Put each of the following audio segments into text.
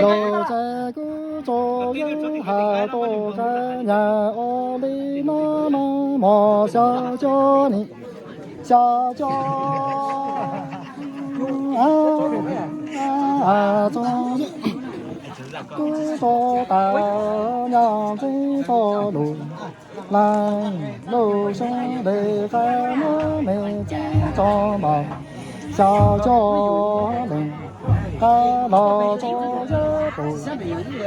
Tus txais kuv tso yawg has tuaj qab nyas ua li no no mos xya cuaj ni xya cuaj. Txo kuv tso tas nyob txij txoj lus laj lub xyoo de qab muab me txij tso npam xya cuaj leeg qab los tso yawg tus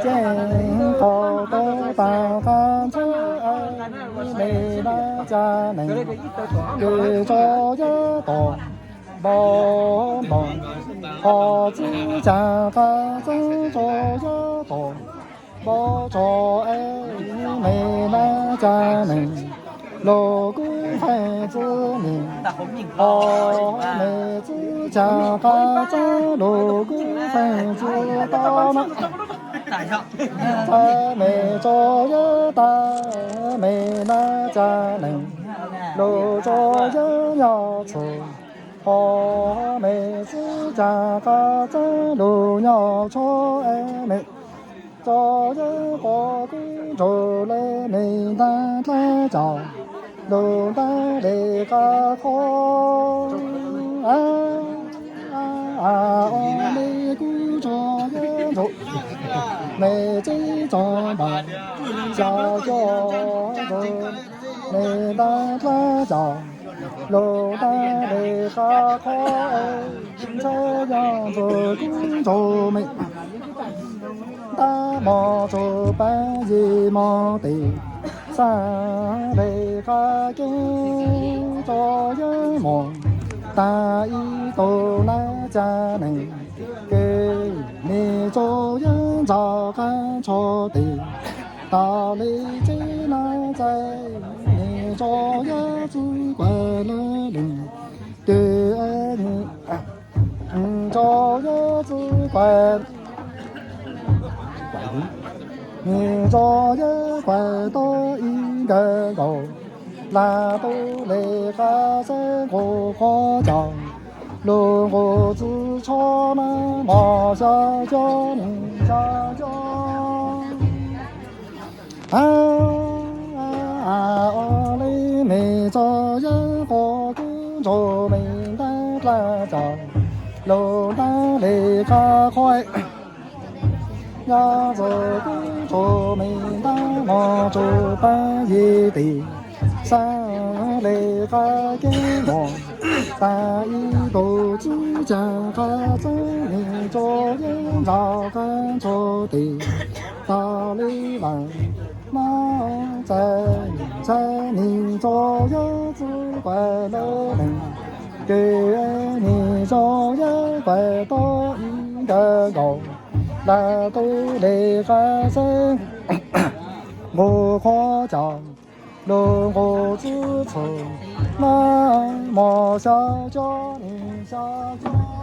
ceeb qos tau tas qab ntxhab me dab ca neeg ces tso yawg tos npau npam qhov txij cas qab txeeb tso yawg tos npau tso es me dab ca neeg los kuj feej txwv nim qhov me txij cas qab txeeb los kuj feej txwv tau na. Txhab me tso yawg tas me dab ca neeg los tso yawg nyob txhua qhov me txij cas qab txeeb los nyob tshuav es me tso yawg qhov kuv nrug le me ntab dlab caum lug ntab le qab qhov ua li kuv tso yawg nrug me txij tso npam xya cuaj nrug me ntab dlab caum lug ntab le qab qhov ntxhab yog ntxuag kuv nrug me ntab mos tsuag pab yim mos tes xab le qab kev tso yawg mos tas ib tug nab ca neeg kev nim tso yawg ntxhab qab tsho tes tas li txij nab txais nim tso yawg txwv kuav lawv lees kev nim tso yawg txwv kuav nim tso yawg kuav tau ib nkawm nkaus las tu le qab xeeb nqus qhuav caum lug nqus txwv tsho na mos xya cuaj nim xya cuaj. Ua li me tso yawg qhov kuv nrug me ntab dlab caum lug ntab le qab qhov yog ntxuag kuv nrug me ntab mos tsuag pab yim tes xab le qab kev mos tas ib tug txij cas qab txeeb nim tso yawg ntxhab qab tsho tes tas li vas no txais ntxhab nim tso yawg txwv kuav lawv lees kev nim tso yawg kuav tau ib nkawm nkaus las tu le qab xeeb nqus qhuav caum lug nqus txwv txhua na mos xya cuaj nim xya cuaj.